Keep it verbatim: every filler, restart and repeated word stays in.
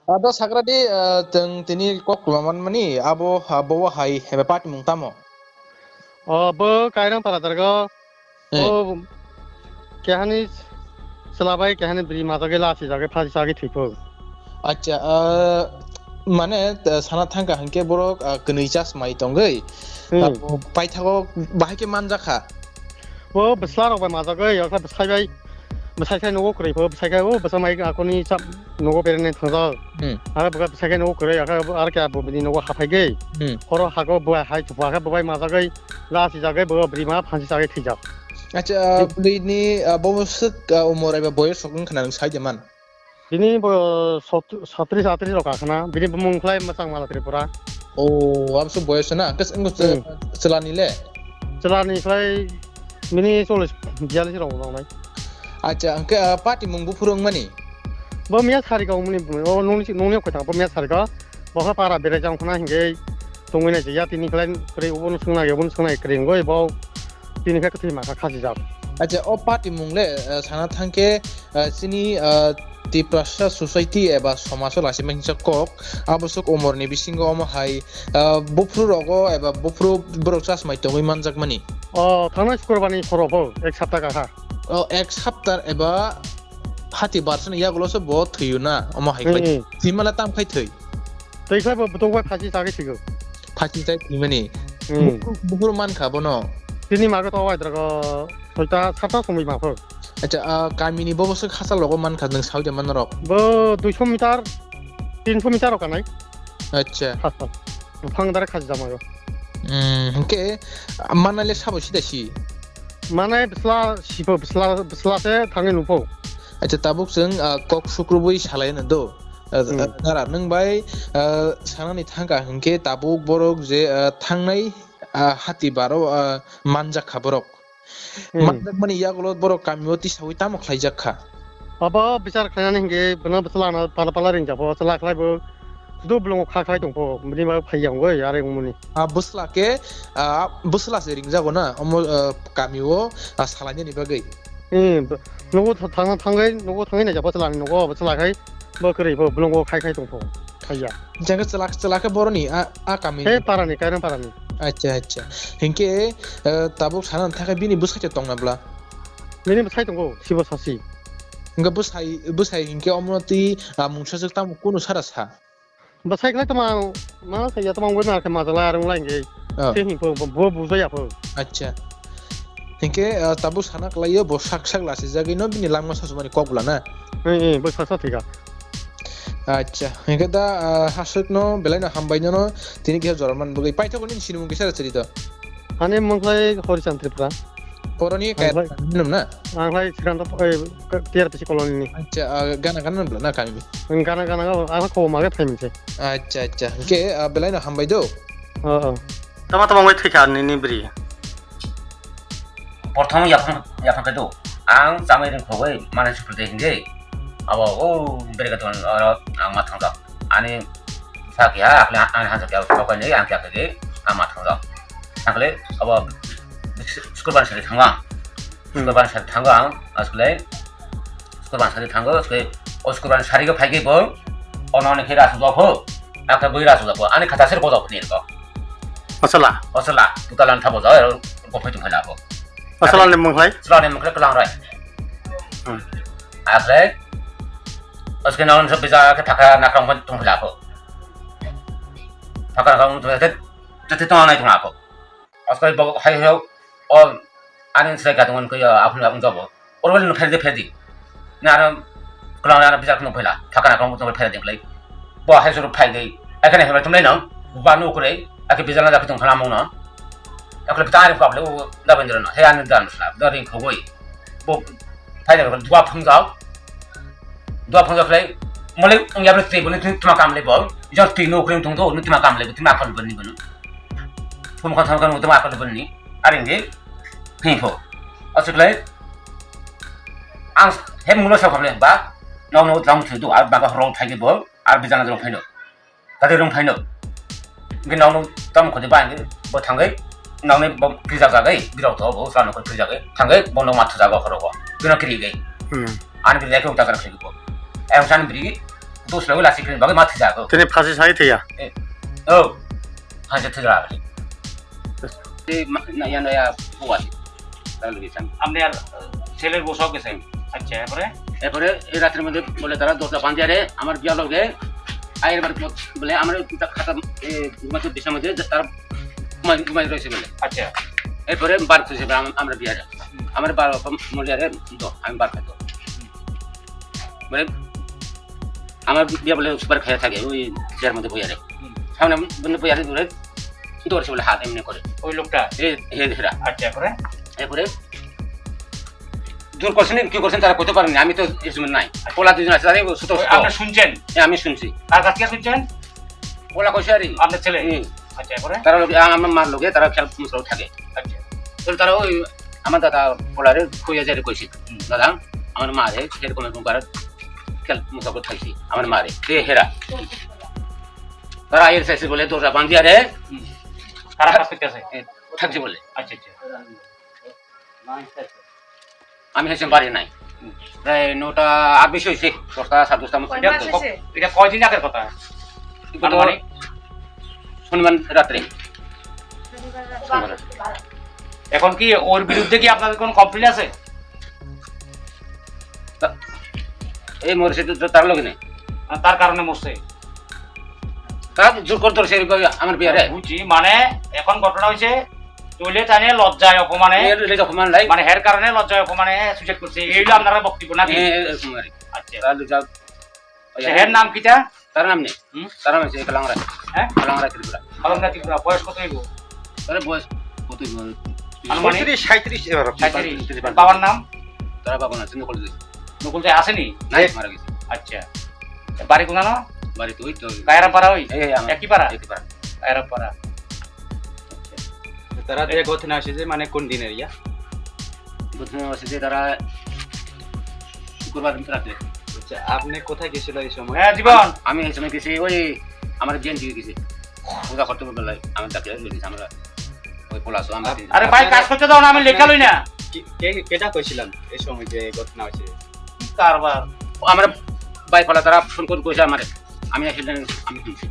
Ado sakradi, ah, tong tini kok kwma manmani, abo, ah, bo hai hebe party mung tamo? O, bo Kairang Para dargo. Eh. O, kehani selabai, kehani bri majagai lasi jagai phasi jagai thwipho. Acha, ah, mane, ah, sana thangka hwnkhe borok, ah, kwnwi chas mai tongwi. Hmm. Ah, paithago bahai khe manjakha. Bo bwsla rok bai majagwi, yakha bwsai bai, bwsai sai nogo kwrwi pho, bwsai khai o bwsa mai akoni chap nogo berene thangjak. Hmm. Aro bwsa bwsai khai nogo kwrwi, yakha aro khe abo bini nogo haphai gwi. Hmm. Horo hago bo hai chupha khe bo bai majagwi, lasi jagwi bo bwrwi ma phansi jagwi thwijak. Acha, hmm, bwrwi ni, ah, bo swk, ah, umor eba boyos rok wngkha na nwng sai de man? Bini bo sot-, sotris atris rok akhana. Bini bumung khlai mwchang mala Tripura. O, abso boyos na? Kes wngkha. Hmm. Chwla ni le? Chwla ni khlai bini chollis biyallis rok nangnai. Acha, hwnkhe, ah, party mung buphuru wngmani? Bo miya sari ka wngmani bumung. O nungni, nungni kwthang bo miya sari ka. Bo kha para berai jang khana hingke tongwi nai ya tini khlai kwrwi obono swngnai, obono swngnai kwrwi wngwi bo tini khe kwthwi ma kha khasi jak. Acha, o party mung le, ah, sana thangkhe, ah, chini, ah, Tiprasa society eba somajo laisima hingsa kok, abo swk umorni bisingo omo hai, ah, buphuru rogo eba buphuru borok chasmai tongwi manjakmani. O, thangnai Sukurbarni horo bo, ek sapta kakha. O, ek sapta eba hati barsani yagulo se bo thwiyo na, omo hai khai. Hmm. Thwimala tam khai thwi. Tei khlai bo bwtong bai phachi chagwi thwigo. Phachi chai thwimani. Hmm. Buphuru, buphuru mankha bono. Tini mago to wai drago soita sapta somoi ma pho. Acha, ah, kamini bobo swk hachal rogo mankha nwng sawi de manorok? Bo duiso meter, tinso meter rok kanai. Acha. Hachal. Buphang dare khachi jamayo. Hmm, hwnkhe, ah, manai le sabo sida si? Manai bwsla sibo, bwsla, bwsla se thangwi nupho. Acha, tabuk chwng, ah, kok sukrubui salai no do. Ah, hmm, ah, nara nwng bai, ah, sanani thangkha hwnkhe tabuk borok je, ah, thangnai, ah, hati baro, ah, manjak kha borok. Hmm. Manjakmani yagulo borok kamio tisaui tamo khlaijak kha? Abo bichar khlainani hwnkhe bono bwsla no pala pala ringjak bo, chwla khlai bo sudu bolongo kha khlai tongpho, bini bagwi phaiya wngwi are wngmani. Ah, bwsla khe, ah, bwsla se ringjago na, omo, ah, kamio, ah, salainani bagwi. Hmm, b-, nogo tha-, thangna thangwi, nogo thangwi naijak bo chwlani nogo, bo chwla khai bo kwrwi bo bolongo khai khai tongpho, phaiya. Jang khe chwla, chwla khe boroni, a, a kamini? He parani, Kairang parani. Acha, acha. Hinkhe, eh, tabuk sana thangkhe bini bwsai tongna bwla? Bini bwsai tongo, sibo sasi. Hinkhe bwsai, bwsai hinkhe omono twi, ah, mungsa swk tamo kunu sara sa? Bwsai khlai tamo, ma sa ya tamo wngwi ma khe majala arung lai hinkhe. Ah. Tei hinkhe bo, bo bujaya pho. Acha. Hinkhe, ah, tabuk sana kwlaio bo sak sak lasijagwi no bini langma sasumani kok bwla na? Eh, eh, bo sak sak thika. Acha, hingke da, ah, haswk no belai no hambai no, no, tini kisa jora man bagwi. Paithakgo nini sinimung kisa rwchari to? Ani mung khlai Horichand Tripura. Boroni ang kaya khlai, hinum na? Ang khlai Srikanta, eh, T R P C colony ni. Acha, ah, gana gana bla na kami bi? Ang gana gana ang kho ma ge phai mse. Acha, acha. Hingke, ah, belai no hambai do. Oh, oh. Tama tama wngwi thwikha nini bwrwi. Prothom yaphang, yaphang khe do. Ang chamai ring khogwi manai suprede hingwi. Abo o bereka ton oro ang ma thangjak. Ani sa khe ha, ani hansa khe ha, kok ni ang khe ha khe ang ma thangjak. Thangkhle abo Sukurbar sari thango ang. Hmm. Sukurbar sari thango ang, asle Sukurban sari thango, se o Sukurban sari go phaigwi bo, ono ni khe rasu jokho, akhe bui rasu jokho, ani khata ser bojok ni ko. Osala. Osala, tuta lan thabo jao, ko phai tu phai labo. Osala ni mung khlai? Osala ni mung khlai kwlang rai. Hmm. Akhe, oske non se bija khe thaka nakrang phai tu phai labo. Thaka nakrang tu phai, te, te, te, te, te, te, te, Aswk bo hai hai o ani sai gadang khe aphun aphun jabo. Oro no pherdi pherdi. Na aro kwlang na bijak no phela. Thaka na kwlang no pherdi khlai. Bo hai suru phai dei. Ekhane hema tumlai nang. Ba no kure. Ake bijak na jak tung khana mung no. Ekhane ta ri kap le o da ben no. He an dan sa. Da ring khogoi. Bo phai da dua phung jao. Dua phang khlai, mole wngya ble twi bo ni twi tuma kam le bo. Jor twi no kring tung do, ni tuma kam le bo, tuma akal bo ni bo. Phum khan thang khan tuma akal bo ni. Aring ge. Hi pho. Aswk lai. Ang hem mulo sa khamle ba. Nong no dam thu do, ar ba ga rong thai ge bo, ar bijana rong phai no. Tadi rung phaino. Hingke nong nong tam khodi ba hingke bo thangke nong ni bo kiri jaga gai birok to bo sano ko kiri jaga thangke bo nong matha jaga khoro ko bino kiri gai. Hmm. Ani kiri gai ko jaga kiri ko. Em san biri Tusla wala sikrin bagwi ma thwijago. Tini phasi sai thwiya. Eh, oh. Phasi thwijak. Eh, ma, na, ya, na, ya, buat. Lalu bisa. Amne ar, eh, seler bosok gese. Acha, epore? Epore, ei ratri moddhe bole tara dorja bandhiya re, amar biya loge, ayer bar bole amar ta khata, eh, moddhe bisa moddhe tara ghumai, ghumai roise bole. Acha. Epore bar thwise bole am-, amar biya re. Amar bar bole re, do, ami bar khato. Bole, amar biya bole super khaya thake, oi jar moddhe boyare. Hmm. Samne moddhe boyare dure, dorse bole hat emne kore. Oi lokta? E, he, hera. Acha, epore? Epore, দূর করছেন কি করছেন তারা কইতে পারেনি, আমি তো এর জন্য নাই। আচ্ছা। পোলা দুজন আছে, তারাই সুতো ওই সুতো। আপনি শুনছেন? হ্যাঁ, আমি শুনছি। কার কাছ থেকে শুনছেন? পোলা কইছে আরে। আপনার ছেলে? হুম। আচ্ছা, এরপরে? তারা লোকে, আ-, আমার মার লোকে তারা খেয়াল মুসরাও থাকে। আচ্ছা। তো তারা ওই আমার দাদা পোলারে কইয়া যায় কইছে, হুম। দাদা, আমার মা রে এরকম এরকম করে খেয়াল মুসরা করে থাকছি, আমার মা রে। এ হেরা। হুম। তারা আইএস আইসি বলে দরজা বান্ধিয়া রে। হুম। কারা কাছ থেকে আছে? এ, থাকছি বলে। আচ্ছা, আচ্ছা। আমি হচ্ছে বাড়ি নাই। প্রায় নটা আর বেশি হয়েছে, দশটা, সাড়ে দশটার মতো। কয় মাস হয়েছে? এটা কয়দিন আগের কথা? এটা তো আনুমানিক? শনিবার রাত্রে। শনিবার রাত্রে। শনিবার রাত্রে। এখন কি ওর বিরুদ্ধে কি আপনাদের কোনো কমপ্লেন আছে? তা-, এই মরেছে তো, তো তার লগে নেই। আর তার কারণে মরছে? তারা তো জোর করে ধরছে এরকম আমার বিয়ারে। বুঝছি, মানে এখন ঘটনা হয়েছে, টয়লেট আনে লজ্জায় অপমানে, এই লজ্জায় অপমান লাই। মানে হের কারণে লজ্জায় অপমানে সুইসাইড করছে, এই হলো আপনারা বক্তব্য নাকি? হ্যাঁ, এরকম আর কি। আচ্ছা। তাহলে যাও। আচ্ছা, হের নাম কিটা? তার নাম নেই। হুম? তার নাম হচ্ছে কালাংরা। হ্যাঁ? কালাংরা ত্রিপুরা। কালাংরা ত্রিপুরা, বয়স কত হইব? তার বয়স কত হইব? আনুমানিক? পঁয়ত্রিশ, সাঁইত্রিশ এবার। সাঁইত্রিশ। বাবার নাম? তারা বাবা না, নকল দিয়েছে। নকল দিয়ে আসেনি? নাই, মারা গেছে। আচ্ছা। বাড়ি কোথানো? বাড়ি তো ওই তো। কায়রাপাড়া ওই? এই, এই, আমার একই পাড়া? একই পাড়া। কায়রাপাড়া। তারা যে ঘটনা হয়েছে যে মানে কোন দিনের ইয়া? ঘটনা হয়েছে যে তারা শুক্রবার রাতে। আচ্ছা, আপনি কোথায় গেছিল এই সময়? হ্যাঁ, জীবন। আমি এই সময় গেছি ওই আমার বিয়ান দিয়ে গেছি। পূজা করতে বলতে লাই, আমি ডাকে গেছি আমরা ওই পলাশ, আমরা আরে ভাই, কাজ করতে দাও না, আমি লেখা লই না। কি, কে, কেটা কইছিলাম এই সময় যে ঘটনা হয়েছে? কি কারবার? ও, আমরা ভাই ফলা তারা ফোন করে কইছে আমারে। আমি আসলে আমি শুনছি।